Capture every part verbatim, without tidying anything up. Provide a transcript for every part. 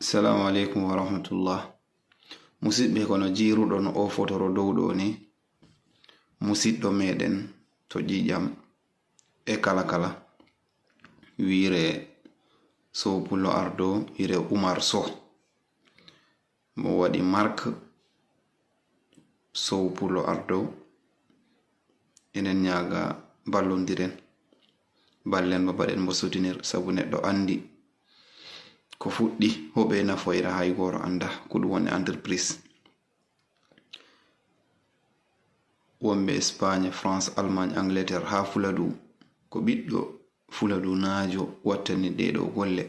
Salamu aleykum wa rahmatullah. Musidɓe, kono jiiruɗon o fotoro dow ɗo ni, musiɗɗo meɗen to ƴiƴam e kala kala, wiire Sow Pullo Ardo, wiire Umar Sow. Mo waɗi marque Sow Pullo Ardo. Enen ñaaga ballondiren, ballen mo, mbaɗen mo soutenir, sabu neɗɗo anndi ko fuɗɗi, hoɓe nafoyra, hay gooto annda ko ɗum woni entreprise. Wonɓe Espagne, France, Allemagne, Angleterre, haa Fuladu, ko ɓiɗɗo Fuladunaajo wattani ɗee ɗoo golle.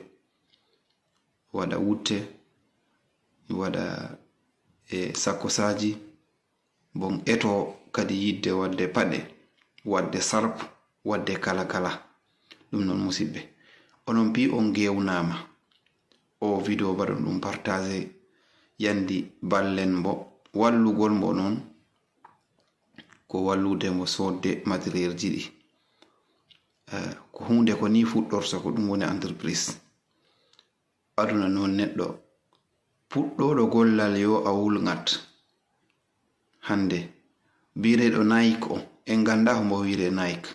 Waɗa wutte, waɗa e sakkosaaji, bon eto kadi yiɗde waɗde paɗe, waɗde sarp, waɗde kala kala. Ɗum noon, musidɓe, onon pi on gewnaama. O video mbaɗon ɗum partage, yandi ballen mbo, wallugol mbo noon ko wallude mbo soodde matériel ji ɗi. Eh, ko huunde ko ni fuɗɗorta, ko ɗum woni entreprise. Aduna noon, neɗɗo puɗɗooɗo gollal yo a wulŋat. Hannde, biireeɗo Nike o, en ngannda hombo wiire Nike.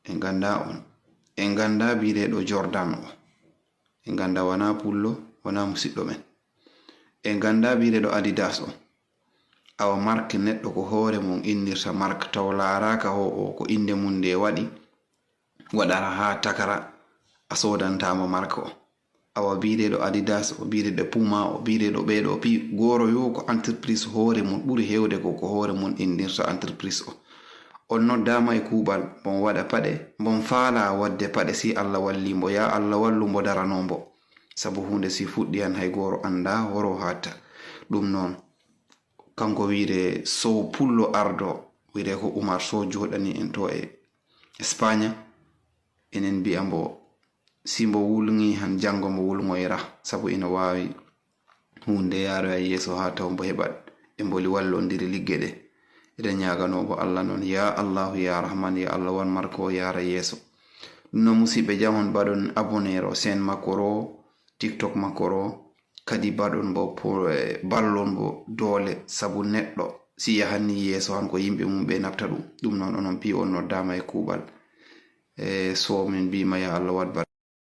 En ngannda on. En ngannda biireeɗo Jordan o. En ngannda, wona pullo, wona musiɗɗo men. En ngannda biireeɗo Adidas o. Awa marque neɗɗo ko hoore mum innirta marque, taw laaraaka o, o ko innde mum nde waɗi, waɗara haa takara a soodanta mo marque o. Awa biireeɗo Adidas o, biireeɗo Puma o, biireeɗo ɓeeɗo pi gooro yo ko entreprise hoore mum, ɓuri heewde ko ko hoore mum innirta entreprise o. On noddaama e kuuɓal, mbon waɗa paɗe, mbon faalaa waɗde paɗe si Allah walli mbo, ya Allah wallu mbo, daranoo mbo. Sabu huunde si fuɗɗi han hay gooro annda horo haatta. Ɗum noon, kanko wiire Sow Pullo Ardo, wiire ko Umar Sow jooɗani en to e Espagne. Enen mbi'a mbo, si mbo wulŋi han, janngo mbo wulŋoyra, sabu ina waawi huunde yaaroya yeeso haa taw mbo heɓat e mboli wallondiri ligge ɗe. Eɗen ñaaganoo mbo Allah noon, ya Allahu, ya Rahman, ya Allah, wan marque o yaara yeeso. Ɗum noon, musidɓe, jahon mbaɗon abonné o chaîne makko ro, TikTok makko ro, kadi mbaɗon mbo pour, eh, ballon mbo doole, sabu neɗɗo si yahanni yeeso han ko yimɓe mum ɓe nafta ɗum. Ɗum noon, onon pi on noddaama e kuuɓal. E so min mbiima ya Allah waɗ barke.